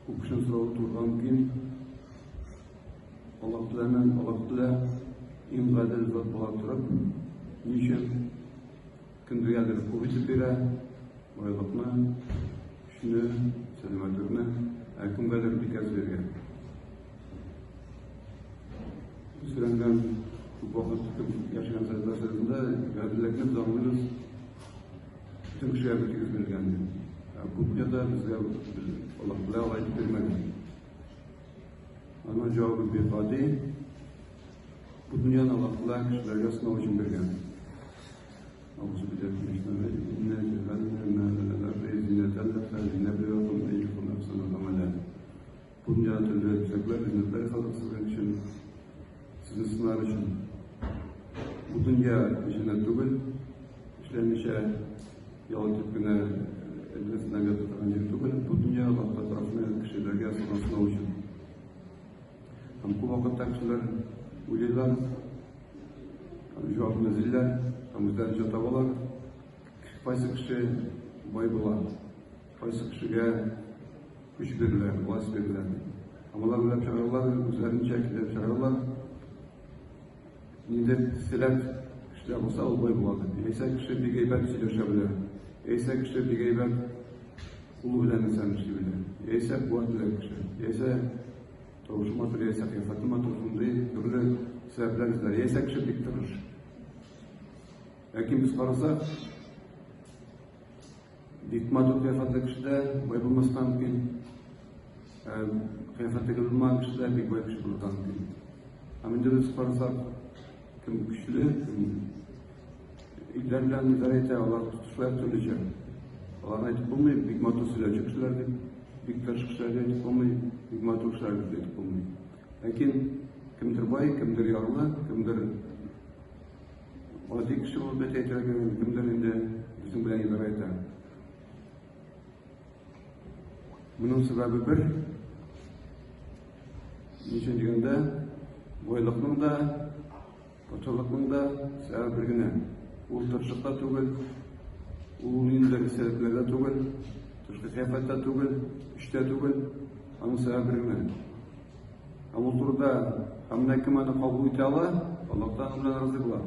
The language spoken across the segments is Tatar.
Күп кешенең соравы туырга мөмкин. Аллаһ Тәгаләнең Аллаһ Тәгалә иң гадел зат була торып, ни өчен кемгәдер күп итеп бирә байлыкны, көчне, сәламәтлекне, ә кемгәдер бик әз биргән. Без өйрәнгән күп вакыт яшәгән Советлар Союзында гаделлекне без аңлыйбыз. Бөтен кешегә бер тигез бирелгән дип. Ә бу дөньяда безгә Аллаһ Тәгалә алай итеп бирмәгән. Аның җавабы бик гади. Бу дөньяны Аллаһ Тәгалә кешеләргә сынау өчен биргән. Бу дөньяда төрле бизәкләр, зиннәтләр ясадык сезнең өчен, сезне сынар өчен. Бу дөнья җәннәт түгел, эшләмичә, ял итеп кенә әлләсенә ята торган җир түгел. Бу дөнья Аллаһ тарафыннан кешеләргә ясалган сынау өчен. Һәм күп вакытта кешеләр уйлыйлар, һәм җавапны эзлиләр, һәм үзләренчә табалар. Кайсы кеше бай була, кайсы кешегә көч бирелә, власть бирелә. Һәм алар уйлап чыгаралар, үзләренчә килеп чыгаралар. Ниндидер сәләт кешеләр булса, ул бай була дип. Яисә кеше бик әйбәт сөйләшә белә. Яисә кеше бик әйбәт кулы белән нәрсәне эшли белә. Яисә куәтле кеше. Яисә тавышы матур, яисә кыяфәте матур, шундый төрле сәбәпләр эзләр. Яисә кеше бик тырыш. Ләкин без карасак, бик матур кыяфәтле кеше дә бай булмаска мөмкин. Кыяфәте гел булмаган кеше дә бик бай кеше булырга мөмкин. Һәм инде без карасак, кем көчле, кем илләр белән идарә итә, алар шулай төрлечә. Аларны әйтеп булмый, бик матур сөйләүче кешеләр дип, бик тырыш кешеләр дип әйтеп булмый, бик матур кешеләр дип әйтеп булмый. Ләкин кемдер бай, кемдер ярлы, кемдер Гади кеше булып бет әйтергә кирәк, кемдер инде безнең белән идарә итә. Моның сәбәбе бер. Ни өчен дигәндә, байлыкның да, патшалыкның да сәбәбе бер генә. Ул тырышлыкта түгел, ул ниндидер сәбәпләрдә түгел, тышкы кыяфәттә түгел, көчтә түгел, аның сәбәбе бер генә. Һәм ул турыда һәм менә кем аны кабул итә ала, Аллаһ Тәгалә белән разый була.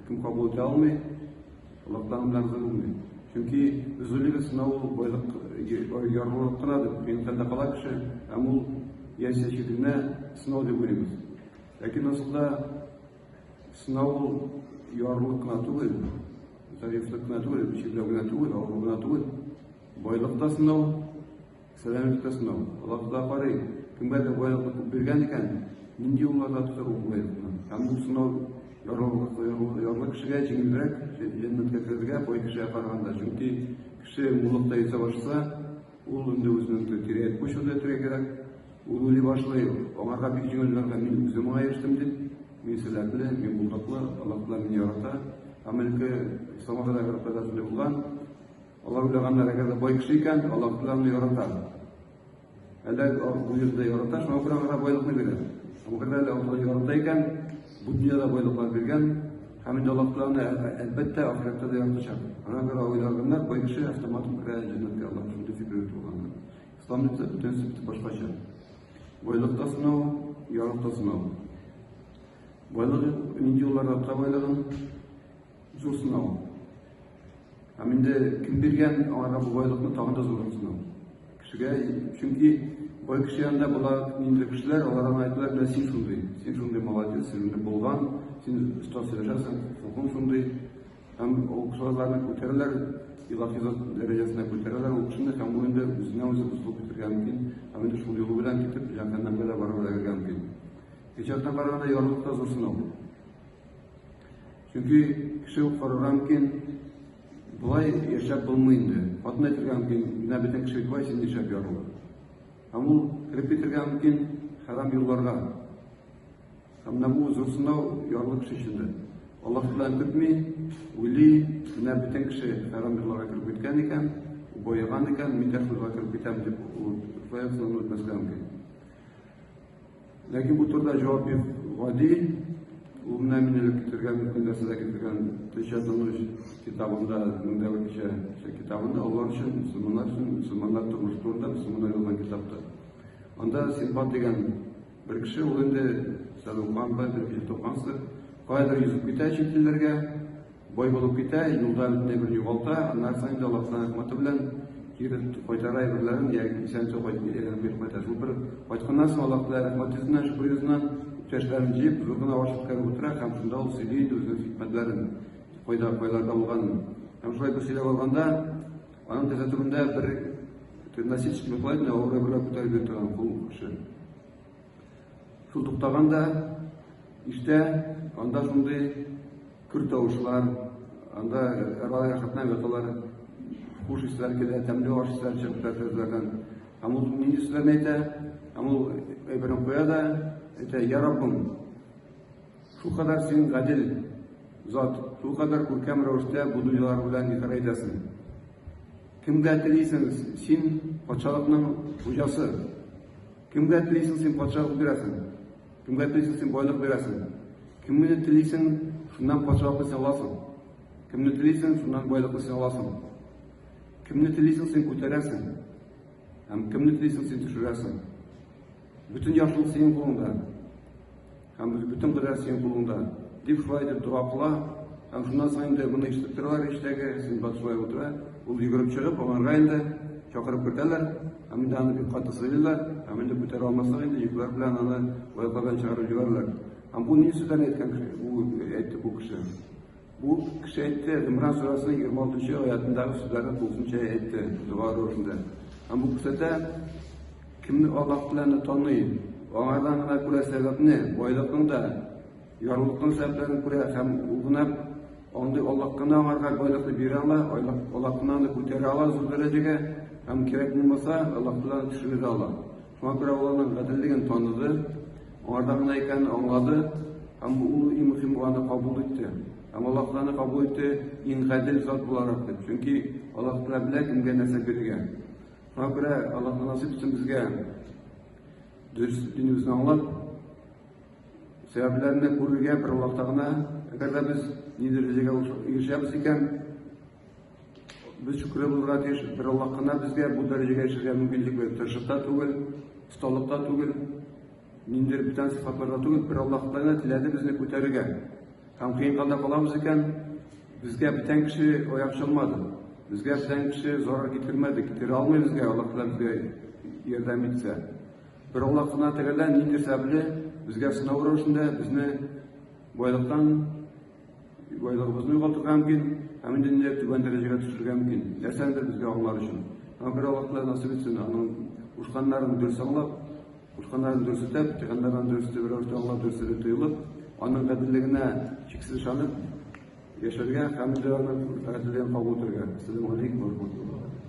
Кем кабул итә алмый, Аллаһ Тәгалә белән разый булмый. Чөнки без уйлыйбыз, менә ул байлык ярлылык кына дип, кыен хәлдә кала кеше, һәм ул яисә чигенә сынау дип уйлыйбыз. Ләкин асылда сынау ул ярлылык кына түгел, зәгыйфьлек кенә түгел, чирләү генә түгел, авыру гына түгел. Байлык та сынау, Сәламәтлек тә сынау. Аллаһ Тәгалә карый, кемгәдер байлыкны күп биргән икән, нинди юлларда тотар ул байлыкны? Һәм бу сынау ярлы кешегә җиңелрәк җәннәткә керергә бай кешегә караганда. Чөнки кеше муллыкта йөзә башласа, ул инде үзенең тирәк почвада әйтергә кирәк, ул уйлый башлый, аңарга бик җиңел уйларга, мин үзем моңа ирештем дип, мин сәләтле, мин булдыклы, Аллаһ Тәгалә мине ярата. Һәм элекке исламга кадәр гарәпләрдә шундый булган. Алар уйлаганнар, әгәр дә бай кеше икән, Аллаһ Тәгалә аны ярата. Әллә бу җирдә ярата, шуңа күрә аңа байлыкны бирә. Һәм әгәр дә Аллаһ ярата икән, бу дөньяда байлыклар биргән, һәм инде Аллаһ Тәгалә аны әлбәттә ахирәттә дә яратачак. Аңа күрә уйлаганнар, бай кеше автоматом керә җәннәткә, Аллаһ шундый фикер йөртеп алганнар. Ислам бөтенесе башкача. Байлык та сынау, ярлык та сынау. Байлык нинди юлларда тота байлыгын? Зур сынау. Һәм инде кем биргән аңарга бу байлыкны тагын да зуррак сынау. Кешегә, чөнки бай кеше янында була ниндидер кешеләр, алар аңа әйтәләр, менә син шундый, син шундый молодец, син шундый булган, син оста сөйләшәсең, холкың шундый. Һәм ул кешеләрне күтәрәләр, илаһи зат дәрәҗәсенә күтәрәләр ул кешене, һәм ул инде үзенә үзе бозылып китәргә мөмкин, һәм инде шул юлы белән китеп, җәһәннәмгә дә барып эләгергә мөмкин. Икенче яктан караганда, ярлылык та зур сынау. Чөнки кеше карарга мөмкин, болай яшәп булмый инде. Хатын әйтергә мөмкин, менә бөтен кеше бай, син нишләп ярлы? Һәм ул кереп китергә мөмкин хәрам юлларга. Һәм менә бу зур сынау ярлы кеше өчен дә. Аллаһ белән көтми, уйлый, менә бөтен кеше хәрам юлларга кереп киткән икән, баеган икән, мин дә шуларга кереп китәм дип, ул шулай ук сынауны үтмәскә мөмкин. Ләкин бу турыда җавап бик гади. Ул менә мин элек китергән, бөтен нәрсә дә китергән Төнчә тыныч китабында, меңдә китабында алар өчен, мөселманнар өчен, мөселманнар тормышы турында, мөселманнар язган китапта. Анда Синдбад дигән бер кеше, ул инде сәл укыган бер кеше тукансыз, каядыр йөзеп китә чит илләргә, бай булып китә, юлда бөтен әйберен югалта, аннан соң инде Аллаһ Тәгаләнең рәхмәте белән кире кайтара әйберләрен, яки исән-сау кайтып әйләнеп кире кайта. Шул бер кайтканнан соң Аллаһ Тәгалә рәхмәт йөзеннән, шөкер йөзеннән иптәшләрен җыеп, зур гына аш үткәреп утыра һәм шунда ул сөйли инде үзенең хикмәтләрен, кайда, кайларда булганын. Һәм шулай бер сөйләп алганда, аның тезә төбендә бер носильщик йоклай иде, авыр әйберләр күтәреп йөри торган кул кеше. Шул туктаган да, иштә анда шундый көр тавышлар, анда рәхәтләнеп яталар, хуш исләр килә, тәмле аш исләре чыгып тора тәрәзәләрдән. Һәм ул нинди сүзләрне әйтә, һәм ул әйберен куя да, әйтә, я Раббым, шулкадәр син гадел зат, шулкадәр күркәм рәвештә бу дөньялар белән идарә итәсең. Кемгә телисең, син патшалыкның хуҗасы. Кемгә телисең, син патшалык бирәсең. Кемгә телисең, син байлык бирәсең. Кемне телисең, шуннан патшалыкны син аласың. Кемне телисең, шуннан байлыкны син аласың. Кемне телисең, син күтәрәсең. Һәм кемне телисең, син төшерәсең. Бөтен яхшылык синең кулыңда. Һәм бөтен кодрәт синең кулыңда. Дип шулай итеп дога кыла. Һәм шуннан соң инде моны ишетеп торалар эчтәге, Синдбад шулай утыра. Ул йөгереп чыгып, аңарга инде чакырып кертәләр. Һәм инде аны бик каты сыйлыйлар. Һәм инде күтәрә алмаслык инде йөкләр белән аны аяклар белән чыгарып җибәрәләр. Һәм бу ни сүзләрне әйткән кеше, бу әйтте бу кеше. Бу кеше әйтте, Гыймран сүрәсенең 26 нчы аятындагы сүзләрне тулысынча әйтте, дога рәвешендә. Һәм бу күрсәтә, кемне Аллаһ Тәгаләне таный, аңардан гына күрә сәбәпне, байлыкның да, ярлылыкның сәбәпләрен күрә һәм ул гына андый Аллаһ кына аңарга байлыкны бирә ала, Аллаһ кына аны күтәрә ала зур дәрәҗәгә һәм кирәк булмаса, Аллаһ Тәгалә төшерә дә ала. Шуңа күрә ул аның гаделлеген таныды, аңардан гына икәнен аңлады һәм ул иң мөһиме аны кабул итте. Һәм Аллаһ Тәгаләне кабул итте иң гадел зат буларак дип. Чөнки Аллаһ Тәгалә белә кемгә нәрсә бирергә. Шуңа күрә Аллаһ насыйп итсен безгә дөрес динебезне аңлап, сәбәпләрне күрергә бер вакытта гына, әгәр дә без ниндидер дәрәҗәгә ирешәбез икән, Без шөкерле булырга тиеш, бер Аллаһ кына безгә бу дәрәҗәгә ирешергә мөмкинлек бирде. Тырышлыкта түгел, осталыкта түгел, ниндидер бүтән сыйфатларда түгел, бер Аллаһ гына теләде безне күтәрергә. Һәм кыен хәлдә калабыз икән, безгә бүтән кеше аяк чалмады. Безгә бүтән кеше зарар китермәде, китерә алмый безгә, Аллаһ Тәгалә безгә ярдәм итсә. Бер Аллаһ кына Тәгалә ниндидер сәбәпле безгә сынау рәвешендә безне байлыктан Байлыгыбызны югалтырга мөмкин, һәм инде ниндидер түбән дәрәҗәгә төшерергә мөмкин. Нәрсәнедер безгә аңлар өчен. Аңа күрә Аллаһ Тәгалә насыйп итсен, аның кушканнарын дөрес аңлап, кушканнарын дөрес үтәп, тыйганнарын дөрес итеп рәвештә аңлап, дөрес итеп тоелып, аның гаделлегенә чиксез ышанып яшәргә һәм инде аның гаделлеген кабул итәргә. Ассаламу алейкум ва рахматуллаһи.